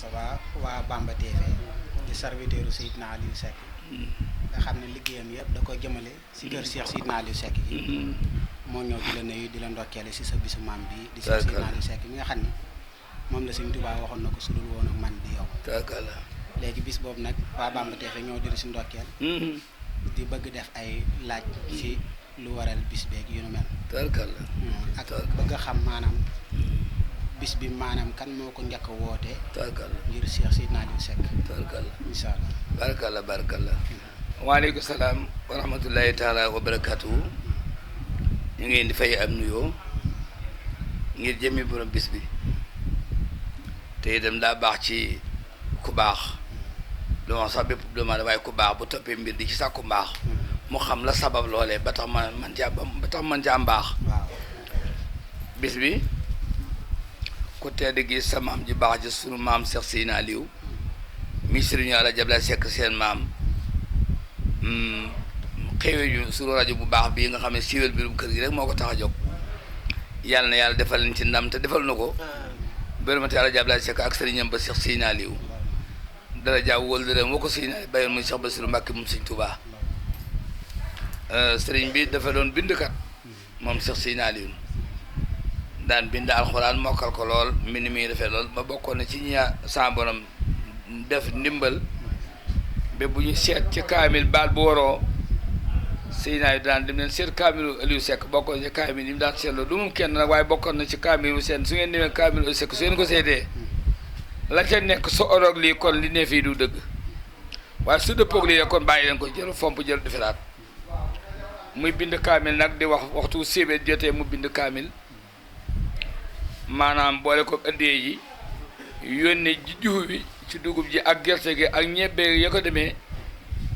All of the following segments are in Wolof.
Moustapha waa Bamba TV di serviteur Seydina Aliou Seck nga xam ne liggéeyam yëpp da ko jëmale si kër Cheikh Seydina Aliou Seck yi moo ñëw di la nuyu di la ndokkeele si sa bisu maam bi di Cheikh Seydina Aliou Seck mi nga xam ne moom la Sëñ Tuubaa waxoon na ko sudul woon ak man di yow léegi bis boobu nag waa Bamba TV ñëw di la si ndokkeel di bëgg def ay laaj ci lu waral bis beeg yu nu mel ak bëgg a xam maanaam bis bi maanaam kan moo ko njëkk a woote ngir Cheikh Seydina Aliou Seck incha allah barakallah waaleykum salaam wa rahmatullahi taala wa barakatuhu ñu ngi di fay am nuyoo ngir jëmmi borom bis bi te itam daa baax ci ku baax lu wax sax bépp doomu aadama waaye ku baax bu toppee mbir di ci sax ku baax mu xam la sabab loolee ba tax man caa mbaax bis bi ku tedd gi sa maam ji baax ji sunu maam Cheikh Seydina Aliou mi sëriñu Alaaji Abdoulaye Seck seen maam xéwee ñu sunu rajo bu baax bii nga xam ne siiwal biirum kër gi rek moo ko tax a jóg yàlla na yàlla defal leen ci ndam te defal na ko bërëmate Alaaji Abdoulaye Seck ak sëriñam ba Cheikh Seydina Aliou dara jaaw wóol dara moo ko Seydina bayoon muy Cheikh Bassirou Mbacké moom Sëriñ Tuubaa sëriñ bi dafa doon bindkat moom Cheikh Seydina Aliou daan bind alxuraan mokkal ko lool mbind mi defee lool ba bokkoon na ci ña sa borom def ndimbal ba bu ñu seet ci kaamil baat bu waroo Seydina yi daan dem leen seet kaamilu Aliou Seck bokkoon ci kaamil yi mu daan seetloo du moom kenn nag waaye bokkoon na ci kaamilu seen su ngeen demee kaamilu Aliou Seck su ngeen ko seetee la ca nekk su oroog lii kon li ne fii du dëgg waaye su dëppoog lii kon bàyyi leen ko jël fomp jël deferaat muy bind kaamil nag di wax waxtu sébét jotee mu bind kaamil maanaam boole ko ëddee ji yónnee ji jiwu bi ci dugub ji ak gerte gi ak ñebbe ya ko demee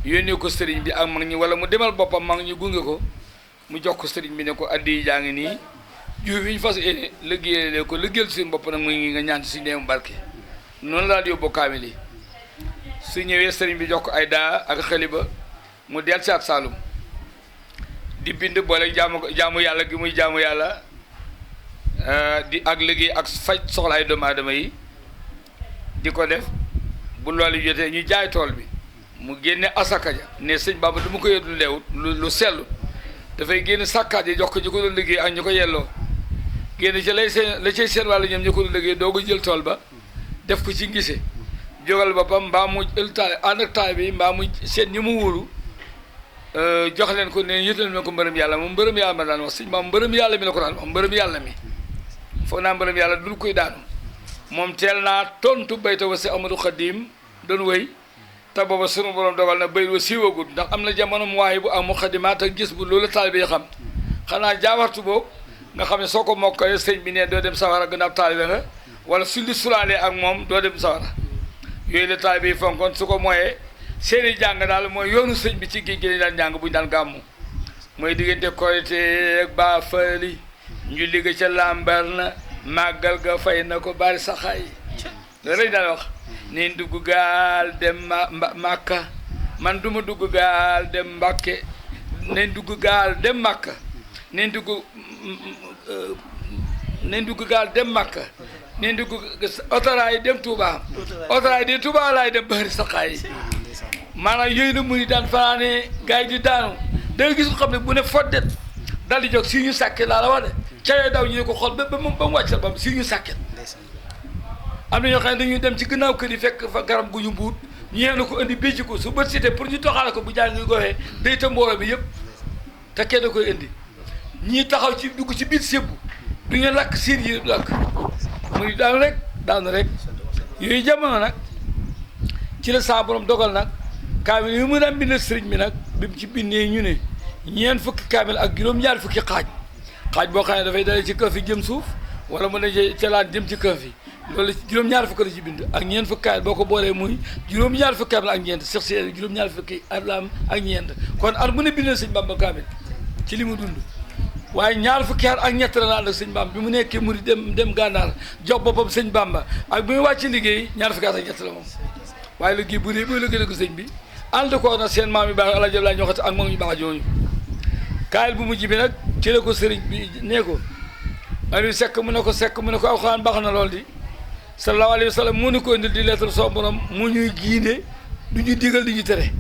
yónnee ko sëriñ bi ak mag ñi wala mu demal boppam mag ñi gunge ko mu jox ko sëriñ bi ne ko addi jaa ngi nii jiwu bi ñu fas yéene liggéeyee ko liggéeyal suñu bopp nag mu ngi nga ñaan ci suñu neemu barke noonu laa di yóbbu kaamil yi su ñëwee sëriñ bi jox ko ay daa ak xaliba mu del si at Saalum di bind boole jaamu yàlla gi muy jaamu yàlla di ak liggéey ak faj soxlaay doomu aadama yi di ko def bu loolu jotee ñu jaay tool bi mu génne asaka ja ne sëñ Bamba du ma ko yët lu leewut lu sellu dafay génne sàkkaat yi jox ko ñu ko doon liggéey ak ñu ko yelloo génne ci lay seen la cay seen wàllu ñoom ñu ko doon liggéey doo ko jël tool ba def ko ci ngise jógal boppam mbaa mu jël taal ànd ak taal bi mbaa mu seet ñi mu wóolu jox leen ko ne yëtal na ko mbërëm yàlla moom mbërëm yàlla ma daan wax sëñ Bamba mbërëm yàlla mi la ko daan wax mbërëm yàlla mi foog naa mbërëm yàlla dul koy daanu moom teel naa tontu bayta wa si Amadou Khadim doon wéy te booba sunu borom dogal na bayt wa siiwagut ndax am na jamono mu waaye bu am mu xadimaat ak gis bu loolu taalibe yi xam xanaa jaawartu boobu nga xam ne soo ko mokkale sëñ bi ne doo dem sawara gannaaw taalibe nga wala su li sulaalee ak moom doo dem sawara yooyu la taalibe yi fonkoon su ko mooyee seeni jàng daal mooy yoonu sëñ bi ci géej gi daan jàng bu ñu daan gàmmu mooy diggante Korité ak Baafali ñu liggéey ca lambar na màggal ga fay na ko bari saxaay loolu lañ daan wax neen dugg gaal dem Màkka man duma dugg gaal dem Mbàkke neen dugg gaal dem Màkka neen dugg gaal dem Màkka neen dugg otoraay dem Touba otoraay de Touba laay dem bari saxaay maanaam yooyu na muy daan fanaane gars yi di daanu da nga gis ko xam ne bu ne foddet daal di jóg si ñu sàkke laa la wax de ca yooyu daw ñu ne ko xool ba mu wàcc sa bam si ñu sàkket am na ñoo xam ne dañuy dem ci gannaaw kër yi fekk fa garab gu ñu mbuut ñu yéen ko indi bécc ko su bët sité pour ñu toxaale ko bu jàng ngi goxee day ta mbooloo bi yëpp te kenn da koy indi ñii taxaw ci dugg ci biir sébbu du ñu lakk seen yi lakk muy daanu rek yooyu jamono nag ci la saa borom dogal nag kaamil yi mu daan bindal sëriñ bi nag bi mu ci bindee ñu ne ñeent fukki kaamil ak juróom-ñaar fukki xaaj boo xam ne dafay dalee ci këf yi jëm suuf wala mu ne ca laan jëm ci këf yi loolu juróom-ñaar fukki la ci bind ak ñeent fukki kaamil boo ko boolee muy juróom-ñaar fukki kaamil ak ñeent Cheikh Seye juróom-ñaar fukki atlam ak ñeent kon at mu ne bindal sëñ Bamba kaamil ci li mu dund waaye ñaar fukki at ak ñett la la ànd ak sëñ Bamba bi mu nekkee mu dem gànnaar jox boppam sëñ Bamba ak bi mu wàcc liggéey ñaar fukki at ak ñett la moom waaye liggéey bu dee mooy liggéey ko sëñ bi ànd ko na seen maam yu baax Alaaji Abdoulaye ñoxati ak mag ñu baax ñooñu kaayil bu mujj bi nag ci la ko sëriñ bi nee ko Aliou Seck mu ne ko alxuraan baax na lool di sallallahu alayhi wa sallam mu nu ko indil di lettre soo borom mu ñuy giinde du ñu digal di ñu tere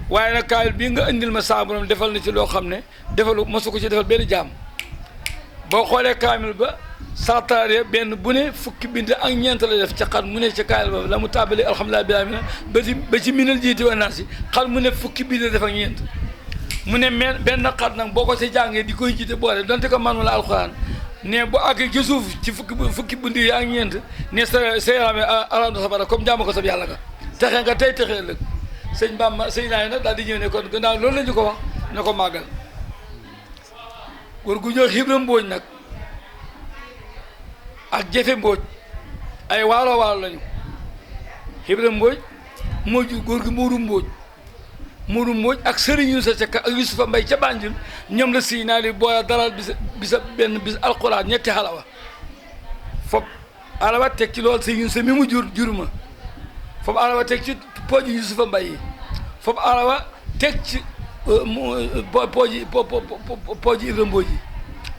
waaye nag kaamil bii nga indil ma saa borom defal na ci loo xam ne defalu mosu ko ci defal benn jaam boo xoolee kaamil ba saataare benn bu ne fukki bind ak ñeent la def ca xar mu ne ca kaamil ba la mu tàmbali alhamdulilah bi amina ba ci minal jiiti wa naas yi xar mu ne fukki bind def ak ñeent mu ne benn xar nag boo ko si jàngee di koy jiite boole donte ko man la alxuraan ne bu àggee ci suuf ci fukki bind yi ak ñeent ne sa yaram alandu safara comme jàmm ko sab yàlla nga texe nga tey texee ëllëg sëñ Bamba sëñ naa nag daal di ñëw ne kon gannaaw loolu la ñu ko wax ne ko màggal góor gu ñëw Ibra Mbóoj nag ak Jëfe Mbóoj ay waalo waalo lañu Ibra Mbóoj moo jur góor gi Mourou Mbóoj ak Sëriñ Yuusa ca ak Yusufa Mbay ca Banjul ñoom la si naa li booya dalal bisa benn bis alxuraan ñetti xalawa foofu alawa teg ci loolu Sëriñ Yuusa mi mu jur ma foofu alawa teg ci pooji Yusufa Mbay yi foofu alawa teg ci pooji Ibra Mbóoj yi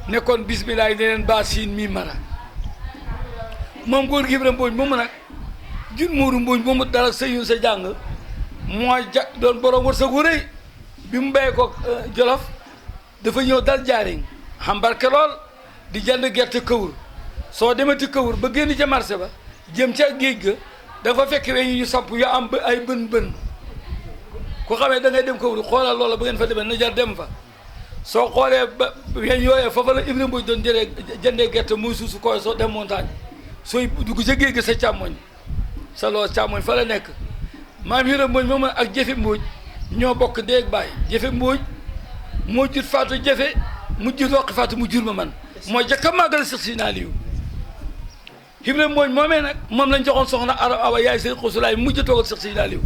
nekkoon bisimilah yi ne leen baa siin mi mara moom góor gi Ibra Mbóoj moomu nag jur Mourou Mbóoj moomu dara Sëriñ Yuusa jàng moo doon borom wërsëg wu rëy bi mu béy ko Jolof dafa ñëw dal jaariñ xam barke lool di jënd gerte këwur soo demati këwur ba génn ca marché ba jëm ca géej ga dafa fekk weñ yu samp yu am ay bën ku xamee da ngay dem këwur xoolal loola ba ngeen fa demee na jar dem fa soo xoolee ba weñ yooyee foofa la Ibra Mbóoj doon jëndee gerte muy suusu koy soo dem montagne sooy dugg ca géej ga sa càmmoñ sa loo càmmoñ fa la nekk maam Ibra Mbóoj moom ak Jëfe Mbóoj ñoo bokk déeg baay Jëfe Mbóoj moo jur Faatu Jëfe mu jur Roqi Faatu mu jur ma man moo jëkk a màggal Seex Sidina Aliyu Ibra Mbóoj moomee nag moom lañ joxoon soxna Aram Awa yaay seen xosulaay mujj toogal Seex Sidina Aliyu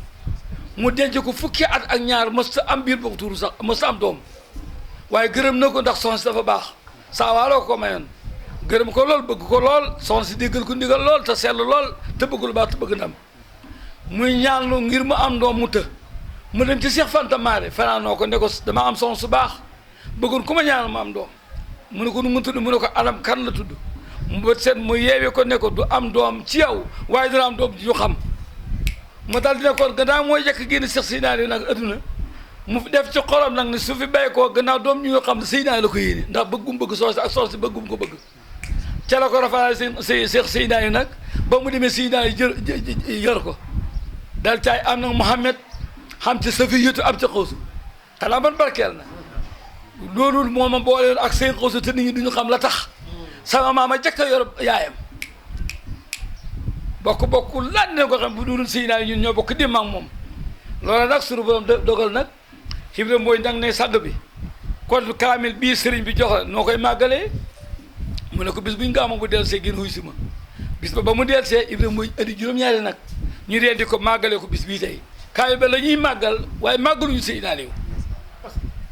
mu denc ko fukki at ak ñaar mos ta am biir bokk tuuru sax mos ta am doom waaye gërëm na ko ndax soxna si dafa baax saa waaloo ko mayoon gërëm ko lool bëgg ko lool soxna si déggal ko ndigal lool te seetlu lool te bëggul baax te bëgg ndam muy ñaanlu ngir mu am doom mu të mu dem ci Seex Fanta Maare fanaanoo ko ne ko dama am soxna su baax bëggoon ku ma ñaanal mu am doom mu ne ko nu mu tudd mu ne ko Adam kan la tudd mu bët seet mu yeewee ko ne ko du am doom ci yow waaye dina am doom ju xam mu daal dina ko gannaaw mooy jekk génn Seex Sidina Aliyu nag adduna mu def ci xolam nag ne su fi bay koo gannaaw doom ñu nga xam ne Sidina la ko yéene ndax bëggum bëgg soxna si ak soxna si bëggum ko bëgg ca la ko rafetlu Seex Sidina Aliyu nag ba mu demee Sidina Aliyu yor ko dal caay am nag Muhammad xam ci Safiyatu am ci Xawsu xanaa ban barkeel na loolu moo ma boole ak seen Xawsu te nit ñi duñu xam la tax sama maama jëkk a yor yaayam bokk lan ne ko xam bu dul Sidina Aliyu ñun ñoo bokk dim ak moom loolu nag suñu borom dogal nag Ibra Mbóoj nag ne sàgg bi kon kaamil bii sëriñ bi jox la noo koy màggalee mu ne ko bis buñ gàmmu bu del see gën xuy si ma bis ba mu del see Ibra Mbóoj indi juróom-ñaari nag ñu rendi ko màggalee ko bis bii tey kaamil ba la ñuy màggal waaye màggaluñu Sidina Aliyu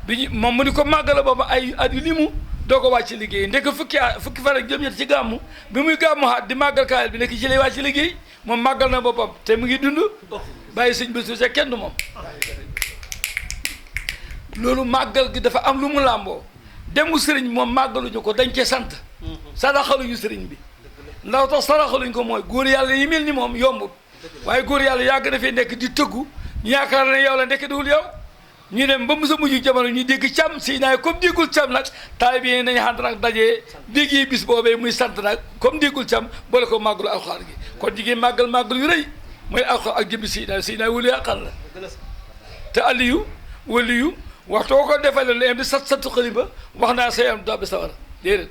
bi moom mu ni ko màggala booba ay at yu limu doo ko wàcc liggéey ndek fukki fan ak juróom-ñett ci gàmmu bi muy gàmmu xaat di màggal kaamil bi nekk ci lay wàcc liggéey moom màggal na boppam te mu ngi dund bàyyi sëñ Bassirou Seck kenn du moom loolu màggal gi dafa am lu mu làmboo demu sëriñ moom màggaluñu ko dañ cee sant saraxaluñu sëriñ bi ndax tax saraxaluñ ko mooy góor yàlla yi mel ni moom yombut waaye góor yàlla yàgg na fi nekk di tëggu ñu yaakaar ne yow la nekk duwul yow ñu dem ba mos a mujj jamono ñu dégg càmm si naay comme déggul càmm nag taalibe yi nañu xant nag dajee déggee bis boobee muy sant nag comme déggul càmm boole ko màggalu alxuraan gi kon jigéen màggal yu rëy mooy alxuraan ak jëmbi si naay wulu yàqal la te Aliyu waliyu waxtoo ko defale lu em di sattu xaliba wax naa sa yaram doobi sawar déedéet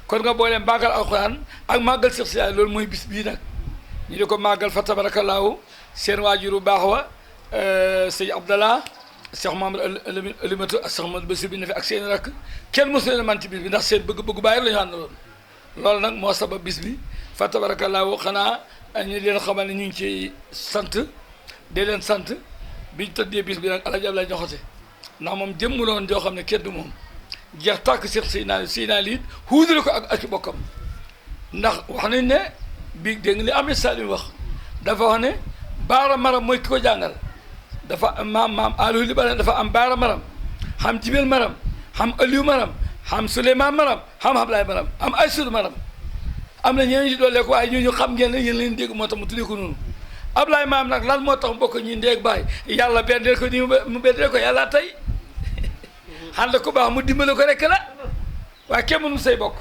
kon nga boole màggal alxuraan ak màggal Seex Sidina loolu mooy bis bii nag ñu di ko màggal fa tabarakallaahu seen waajuru baax wa sëñ Abdallah Cheikh Mamadou Alimatu ak Cheikh Mamadou Bassirou bi ne fi ak seen rakk kenn mosu leen man ci bis bi ndax seen bëgg-bëgg bàyyi la ñu àndaloon loolu nag moo sabab bis bi fa tabarakallaahu xanaa ñu leen xamal ne ñu ngi ci sant dee leen sant biñ tëddee bis bi nag Alaaji Ablaye Ñoxote ndax moom jëmmuloon joo xam ne kenn du moom jeex tàkk Seex Sidina Aliyu xuudale ko ak i bokkam ndax wax nañ ne bi dégg nga li Ahmed Salim wax dafa wax ne baara maram mooy ki ko jàngal dafa maam Aliou li ba dafa am baara maram xam Jibel maram xam Aliou maram xam Souleymane maram xam Ablaye maram am Aysuru maram am na ñeneen ñu doolee ko waaye ñooñu xam ngeen ne yéen leen dégg moo tax mu tuddee ko noonu Ablaye maam nag lan moo tax mbokk ñi ndeeg baay yàlla bendeel ko nii mu bendeel ko yàlla tey ànd ko baax mu dimbale ko rek la waaye kenn mënu say bokk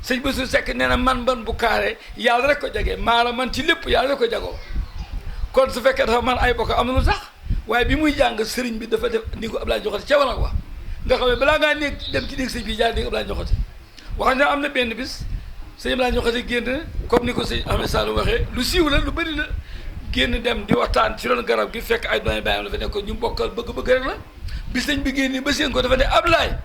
sëñ Bassirou Seck nee na man bu kaare yàlla rek ko jagee maa la man ci lépp yàlla rek ko jagoo kon su fekkee dafa man ay bokk am na lu tax waaye bi muy jàng sëriñ bi dafa def ni ko Ablaye joxate ca wanag wax nga xam ne balaa ngaa néeg dem ci néeg sëñ bi jaar néeg Ablaye joxate wax na am na benn bis sëñ Ablaye joxate génn comme ni ko sëñ Ahmed Sall waxee lu siiw la lu bëri la génn dem di waxtaan ci ron garab gi fekk ay doon bàyyam la fa nekk ñu bokkal bëgg-bëgg rek la bi sëñ bi génn ba seen ko dafa ne Ablaye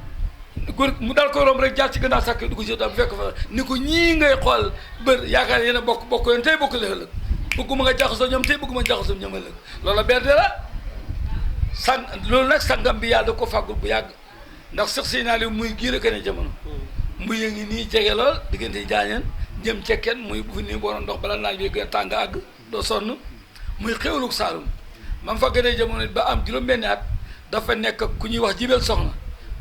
góor mu dal ko romb rek jaar ci gannaaw sàkk dugg ci bu fekk fa ni ko ñii ngay xool bër yaakaar yéen a bokk yoon tey bokk la ëllëg bëgguma nga jaxasoo ñoom tey bëgguma jaxasoo ñoom ëllëg loolu benn la sang loolu nag sangam bi yàlla da ko fàggul bu yàgg ndax sax si naa li muy giir a ne jamono muy yëngi nii jege lool diggante jaañeen jëm cekkeen muy bu fi nii booroon ndox bala naaj bi gën tàng àgg doo sonn muy xéwlug Saalum man fa gënee jamono ba am juróom-benni at dafa nekk ku ñuy wax jibel soxna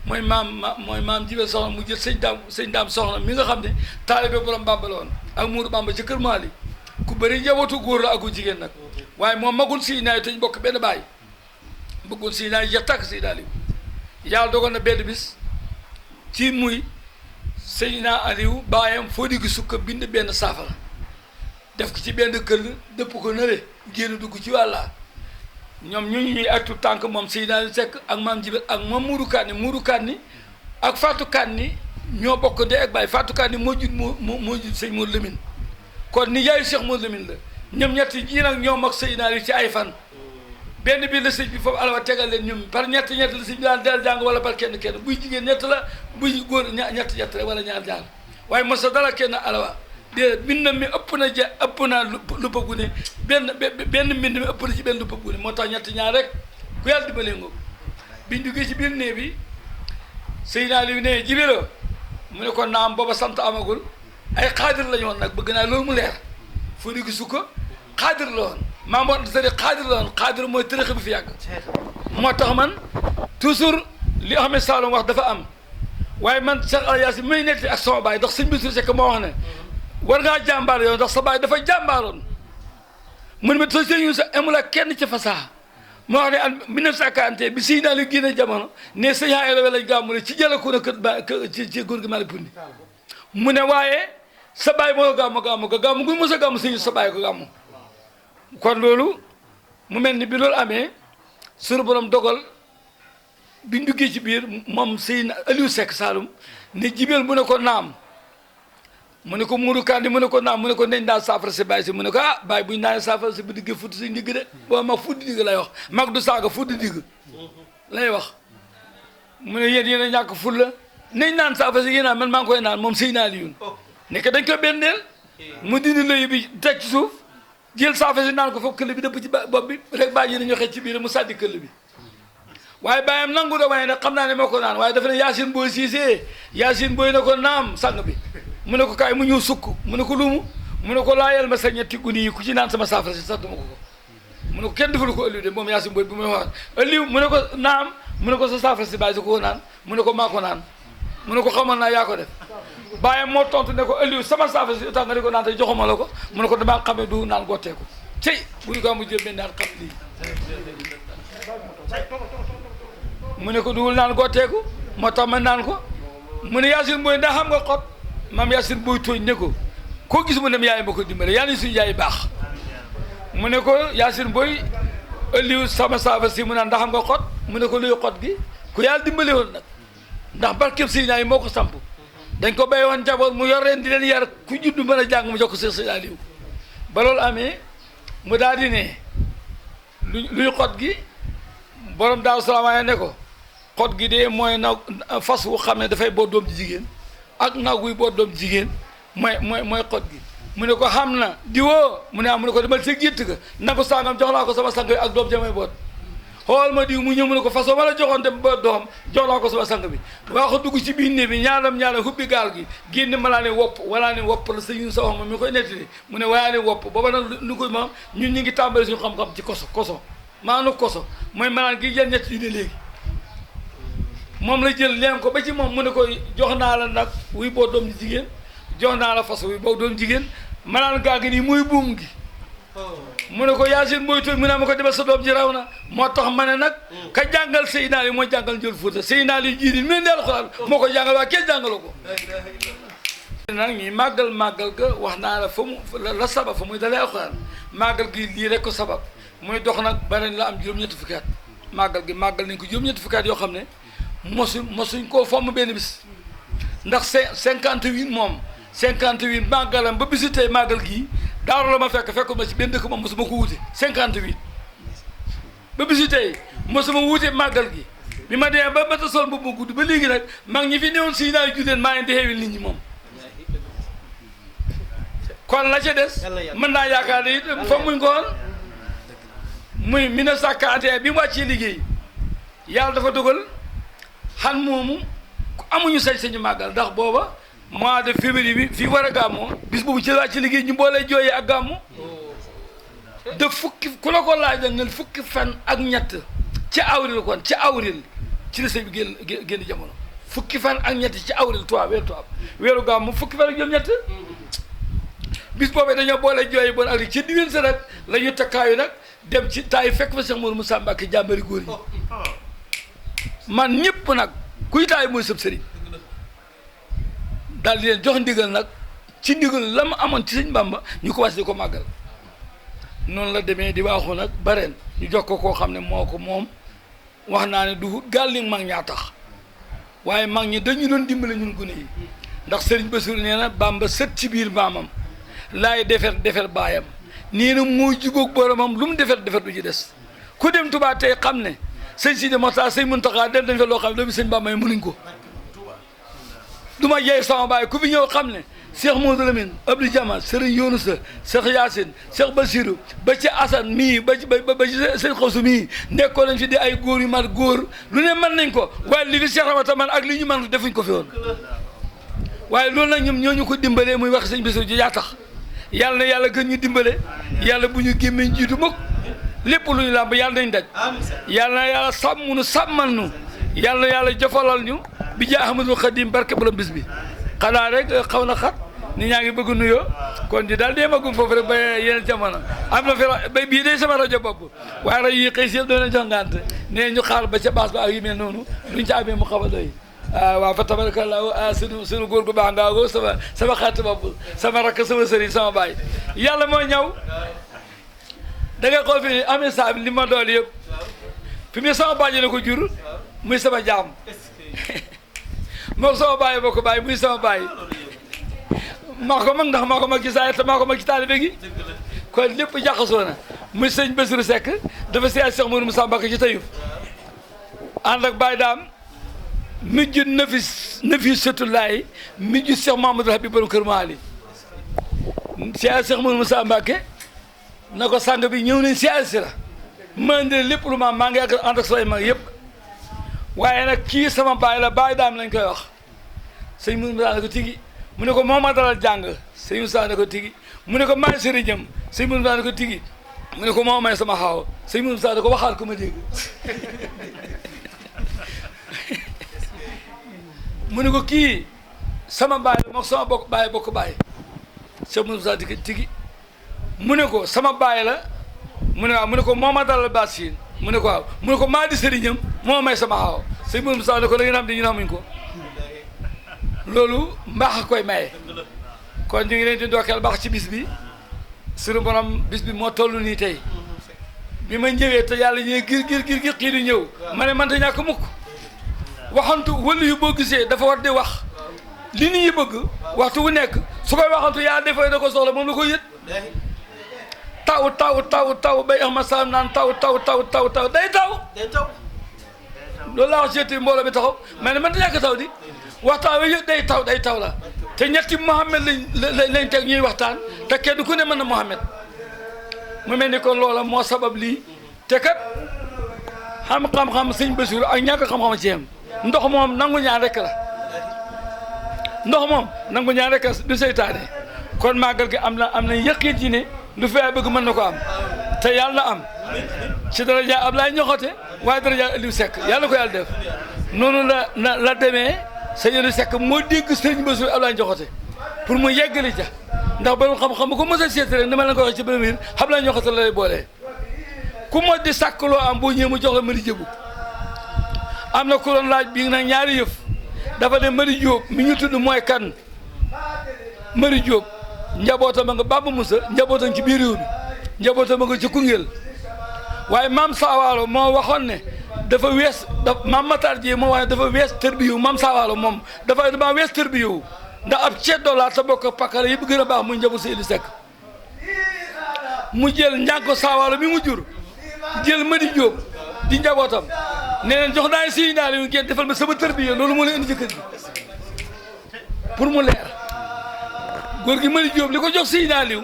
mooy maam jibel soxna mu jël sëñ daam soxna mi nga xam ne taalibe borom Bàmba la woon ak Muuru Bàmba ci kër Maali ku bëri njabootu góor la ak ku jigéen nag waaye moom magul si naay te ñu bokk benn baay bëggul si naay jeex tàkk si daal yàlla dogal na benn bis ci muy Seydina Aliou baayam foo digg sukka bind benn saafara def ko ci benn këll dëpp ko nële génn dugg ci wàlla ñoom ñu ñuy ak tout tànk moom Seydina Aliou Seck ak maam Jibel ak moom Muuru Kanni ak Fatou Kanni ñoo bokk ndey ak baay Fatou Kanni moo jur moo jur sëñ Modou Lamine kon ni yaayu Cheikh Modou Lamine la ñoom ñett yi nag ñoom ak Seydina Aliou ci ay fan benn bi la sëñ bi foofu alawa tegal leen ñoom par ñett la sëñ bi daan del jàng wala par kenn buy jigéen ñett la buy góor ñett rek wala ñaar waaye mos a dala kenn alawa de mbind mi ëpp na lu pëggu ne benn mbind mi ëpp na ci benn lu pëggu ne moo tax ñett ñaar rek ku yàlla dimbalee ngoog biñ duggee ci biir néeg bi Seydina Aliou ne jibéloo mu ne ko naam booba sant amagul ay xaadir la ñu woon nag bëgg naa loolu mu leer foo di gisu ko xaadir la woon maam war sari xaadir la woon xaadir mooy tërëx bi fi yàgg moo tax man toujours li Ahmed Saloum wax dafa am waaye man Cheikh Al Yaasin may netti ak sama baay ndax sëñ Bassirou Seck moo wax ne war ngaa jàmbaar yoon ndax sa baay dafa jàmbaaroon mun ma soo sëñ sa amul ak kenn ci fasaa moo wax ne en 1940 bi Seydina Aliou génne jamono ne sëñ Ayla lañ gàmmu ne ci jëlaku na kër ci góor gi Malick Pundi mu ne waaye sa baay moo gàmmu gu mos a gàmmu sëñ sa baay ko gàmmu kon loolu mu mel ni bi loolu amee suñu borom dogal biñ duggee ci biir moom Seydina Aliou Seck Saloum ne jibeel mu ne ko naam mu ne ko Muuru Kanni mu ne ko naam mu ne ko nañ daal saafara si bàyyi si mu ne ko ah bàyyi buñ naanee saafara si bu diggee fudd si ndigg de boo mag fudd digg lay wax mag du saaga fudd digg lay wax mu ne yéen a ñàkk ful la nañ naan saafara si yéen man maa ngi koy naan moom Seydina Aliou nekk dañ ko benneel mu dindi lëy bi teg ci suuf jël saafara si naan ko foofu këll bi dëpp ci bopp bi rek bàyyi yi nañu xëcc ci biir mu sàddi këll bi waaye bàyyam nangu da waaye nag xam naa ne moo ko naan waaye dafa ne Yacine Boy Cissé Yacine Boy na ko naam sang bi mu ne ko kaay mu ñëw sukk mu ne ko lumu mu ne ko laayal ma sa ñetti guni yi ku ci naan sama saafara si sax dama ko mu ne ko kenn defalu ko Aliou de moom Yacine Boy bi muy wax Aliou mu ne ko naam mu ne ko sa saafara si bàyyi si ko naan mu ne ko maa ko naan mu ne ko xamal naa yaa ko def bàyyam moo tontu ne ko Aliou sama saafara si tax nga di ko naan te joxuma la ko mu ne ko damaa xamee du naan gotteeku cey bu ñu ko mu jël benn naan xam lii mu ne ko duwul naan gotteeku moo tax ma naan ko mu ne Yacine Boy ndax xam nga xot maam Yacine Boy tooñ ne ko koo gis mu dem yaay ma ko dimbale yaa ni suñu yaay baax mu ne ko Yacine Boy Aliou sama saafara si mu naan ndax xam nga xot mu ne ko luy xot gi ku yàlla dimbale woon nag ndax barkeb Seydina yi moo ko samp dañ ko béy woon njaboot mu yor leen di leen yar ku judd mën a jàng mu jox ko Seydina Aliou ba loolu amee mu daal di ne luy xot gi borom Daaru Salaam ne ko xot gi de mooy nag fas wu xam ne dafay boot doom ji jigéen ak nag wuy boot doom ji jigéen mooy xot gi mu ne ko xam na di woo mu ne mu ne ko demal sa gétt ga nagu sangam jox naa ko sama sang bi ak doom jamay boot xool ma diw mu ñëw mu ne ko façon ma la joxoon te boot doom jox naa ko sama sang bi waa ko dugg ci biir néeg bi ñaanam hubbi gaal gi génn ma laa ne wopp walaa ne wopp la sëñ sa wax ma mi koy nettali mu ne walaa ne wopp booba nag nu ko moom ñun ñu ngi tàmbali suñu xam-xam ci koso maanaam koso mooy maanaam gi jël ñett yi ne léegi moom la jël leen ko ba ci moom mu ne ko jox naa la nag wuy boo doom ji jigéen jox naa la fas wi boo doon jigéen ma naan gaa gi nii muy buum gi mu ne ko Yaasin mooy tur mu ne ma ko demal sa doom ji raw na moo tax ma ne nag ka jàngal Seydina Ali moo jàngal Ndiol Fouta Seydina Ali ji di mel ni alxuraan moo ko jàngal waaye kenn jàngalu ko nag ñi màggal ga wax naa la fa mu la sabab fa muy dalee alxuraan màggal gi lii rek ko sabab muy dox nag beneen la am juróom-ñetti fukki at màggal gi màggal nañ ko juróom-ñetti fukki at yoo xam ne mosuñ koo fomm benn bis ndax 58 moom 58 màggalam ba bisu tey màggal gii daaru la ma fekk ma ci benn dëkk moom mosuma ko wuute 58 ba bisu tey mosuma wuute màggal gi bi ma demee ba mata sol boobu ma gudd ba léegi nag mag ñi fi newoon si naa julleen maa ngi di xeewil nit ñi moom kon la ca des mën naa yaakaar ne it fa muñ ko woon muy 1941 bi mu wàccee liggéey yàlla dafa dogal xan moomu amuñu sañ-sañu màggal ndax booba mois de février bi fii war a gàmmoo bis boobu ci wàcc liggéey ñu boolee jooyee ak gàmmu de fukki ku la ko laaj da ngeen fukki fan ak ñett ci awril kon ci awril ci la sëñ bi génn jamono fukki fan ak ñett ci awril weeru gàmmu fukki fan ak juróom ñett bis boobee dañoo boole jooyi bon ak li ci diwén sa nag la ñu takkaayu nag dem ci taay fekk fa Cheikh Mourou Moussa Mbacké jàmbari góor yi man ñëpp nag kuy taay mooy sëb sëriñ daal di leen jox ndigal nag ci ndigal la ma amoon ci sëñ Bamba ñu commencé di ko màggal noonu la demee di waaxu nag bareen ñu jox ko koo xam ne moo ko moom wax naa ne du gaal li mag ñaa tax waaye mag ñi dañu doon dimbale ñun gune yi ndax sëriñ Bassirou nee na Bamba sët ci biir maamam laay defer baayam nee na mooy jubóog boromam lu mu defer du ci des ku dem Touba tey xam ne sëñ Sidi Moxtaar sëñ Muntaxa dem dañ fa loo xam ne doomu sëñ Bamba yi mënuñ ko du ma jeey sama baay ku fi ñëw xam ne Cheikh Modou Lamine Abdou Diama Serigne Younousa Cheikh Yacine Cheikh Bassirou ba ci Assane mii ba ci sëñ Xawsu mii nekkoon nañ fi di ay góor yu mat góor lu ne mën nañ ko waaye li fi Cheikh Ramata man ak li ñu mën defuñ ko fi woon waaye loolu nag ñoom ñooñu ko dimbalee muy wax sëñ Bassirou ji yaa tax yàlla na yàlla gën ñu dimbale yàlla bu ñu gémmee jiitu mukk lépp lu ñu làmb yàlla nañ daj yàlla na yàlla sàmm nu sàmmal nu yàlla na yàlla jofalal ñu bi jaa Ahmadul Xadim barke borom bis bi xanaa rek xaw na xat nit ñaa ngi bëgg nuyoo kon di daal dee magum foofu rek ba yeneen jamono am na fi ba bii day sama rajo bopp waaye rajo yi xëy si yëpp doon jox ngant nee ñu xaar ba ca baas ba ak yu mel noonu duñ ca amee mu xaw a doy waaw fa tabarakallah sunu góor gu baax ngaago sama xarit bopp sama rakk sama sëriñ sama baay yàlla moo ñëw da ngay xool fi amee saa bi li ma dool yëpp fi mu sama bàjj la ko jur muy sama jaam moo sama bàyyi boo ko bàyyi muy sama bàyyi maa ko mag ndax maa ko mag ci saa te maa ko mag ci taalibe gi kon lépp jaxasoo na muy sëñ Bassirou Seck dafa seet Cheikh Mourou Moussa Mbacké ci Taïf ànd ak Baye Daam mujj nafi sëtulaay mujj Cheikh Mamadou Habib borom kër Maali seet Cheikh Mourou Moussa Mbacké na ko sàng bi ñëw nañ seet si la ma indi lépp lu maa ngi ànd ak say mag yëpp waaye nag kii sama baay la Baye Daam lañ koy wax sëñ Mourou Moussa ne ko tigi mu ne ko moo ma dalal jàng sëñ Moussa ne ko tigi mu ne ko maay sëriñam sëñ Mourou Moussa ne ko tigi mu ne ko moo may sama xaaw sëñ Mourou Moussa ne ko waxaal ko ma dégg mu ne ko kii sama baay la moom sama bokk baay sëñ Mourou Moussa di tigi mu ne ko sama baay la mu ne waaw mu ne ko moo ma dalal baas yi mu ne ko waaw mu ne ko maa di sëriñam moo may sama xaaw sëñ Mourou Moussa ne ko da ngeen xam di ñu xamuñ ko loolu mbaax a koy maye kon ñu ngi leen di ndokkeel baax ci bis bi suñu borom bis bi moo toll nii tey bi ma ñëwee te yàlla ñëwee gir xii di ñëw ma ne man ta ñàkk mukk waxantu wëlu yu boo gisee dafa war di wax li nit ñi bëgg waxtu wu nekk su koy waxantu yàlla defee da ko soxla moom la koy yët taw bay ama saam naan taw day taw loolu laa wax seeti mbooloo mi taxaw ma ne man ta ñàkk taw di waxtaan wi yëpp day taw la te ñetti Mouhamed lañ teg ñuy waxtaan te kenn ku ne mën na Mouhamed mu mel ni kon loola moo sabab lii te kat xam-xam sëñ Bassirou ak ñàkk xam-xam ci yem ndox moom nangu ñaan rek la du seytaane kon màggal gi am na yëqiit ci ne lu fee bëgg mën na ko am te yàlla na am ci daraja Ablaye ñoxote waaye daraja Aliou Seck yàlla ko yàlla def noonu la demee sëñ Aliou Seck moo dégg sëñ Bassirou Ablaye Njoxote pour mu yeggali ca ndax borom xam-xam bu ko mos a seet rek ni ma leen ko waxee ci premier xam naa ñoo xasal lay boole ku mos di sàkkloo am boo ñëwee mu jox la mari jëbu am na ku doon laaj bii nag ñaari yëf dafa ne Mari Jóob mi ñu tudd mooy kan Mari Jóob njabootam nga Baba Moussa njabootam ci biir réew mi njabootam nga ci Koungheul waaye maam Saawaalo moo waxoon ne dafa wees maam Matar Dieye moo wax ne dafa wees tërbiyu maam Saawaalo moom dama wees tërbiyu ndax ab ceddoo laa ta bokk pakala yëpp gën a baax muy njaboot Seydou Seck mu jël njànko Saawaalo mi mu jur jël Mari Jóob di njabootam nee leen jox naa si naa leen ngeen defal ma sama tërbiya loolu moo leen indi jëkkër gi pour mu leer góor gi Mari Jóob li ko jox si naa liw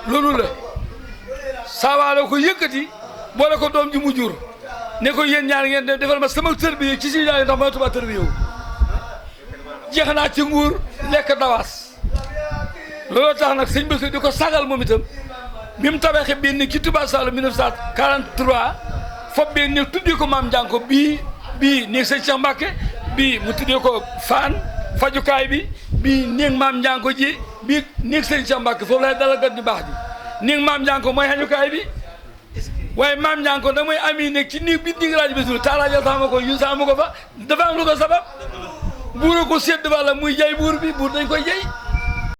loolu la Saawaalo ko yëkkati boole ko doom ji mu jur ne ko yéen ñaar ngeen defal ma sama tërbiya ci si naa liw ndax ma tubaab tërbiya jeex naa ci nguur lekk dawaas looloo tax nag sëñ Bassirou di ko sagal moom itam bi mu tabaxee benn ci Touba Sall 1943 foog benn néeg tuddee ko maam Ndianko bii néeg sëñ Cheikh Mbacke bii mu tuddee ko Fann fajukaay bii néeg maam Ndianko ji bii néeg sëñ Cheikh Mbacke foofu lay dalal gat ñu baax ji néeg maam Ndianko mooy xajukaay bi waaye maam Ndianko da mooy ami nekk ci néeg bi néeg rajo bi suuf taalaajal sama ko yu sama ko fa dafa am lu ko sabab buur ko sedd walla muy jay buur bi buur dañ koy jay